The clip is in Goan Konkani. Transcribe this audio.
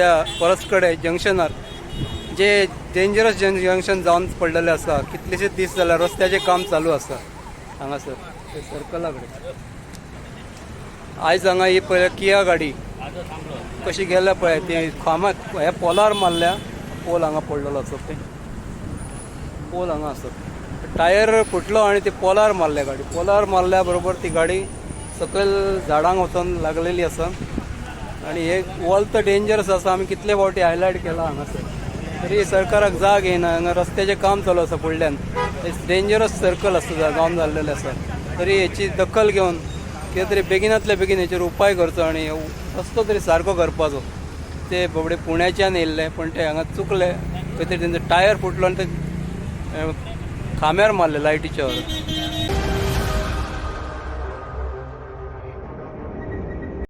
त्या परसकडे जंक्शनार जे डेंजरस जंक्शन जावन पडलेलें आसा. कितलेशेच दीस जाल्यार रस्त्याचें काम चालू आसा हांगासर ते सर्कला कडेन. आयज हांगा ही पळय किया गाडी कशी गेल्या पळय. ती खांब्याक ह्या पोलार मारल्या. पोल हांगा पडलेलो आसा. ते पोल हांगा आसा. टायर फुटलो आनी ते पोलार मारल्या. गाडी पोलार मारल्या बरोबर ती गाडी सकयल झाडांक वचोन लागलेली आसा आनी हे वॉल तर डेंजरस आसा. आमी कितले फावटी हायलायट केला हांगासर, तरी सरकाराक जाग येयना. हांगा रस्त्याचें काम चालू आसा फुडल्यान. डेंजरस सर्कल आसा जावन जाल्लेलें आसा. तरी हेची दखल घेवन कितें तरी बेगिनातल्या बेगीन हेचेर उपाय करचो आनी रस्तो तरी सारको करपाचो. ते बाबडे पुण्याच्यान येयल्ले, पण ते हांगा चुकले खंय तरी. तेंचो टायर फुटलो आनी ते खांब्यार मारले लायटीच्या.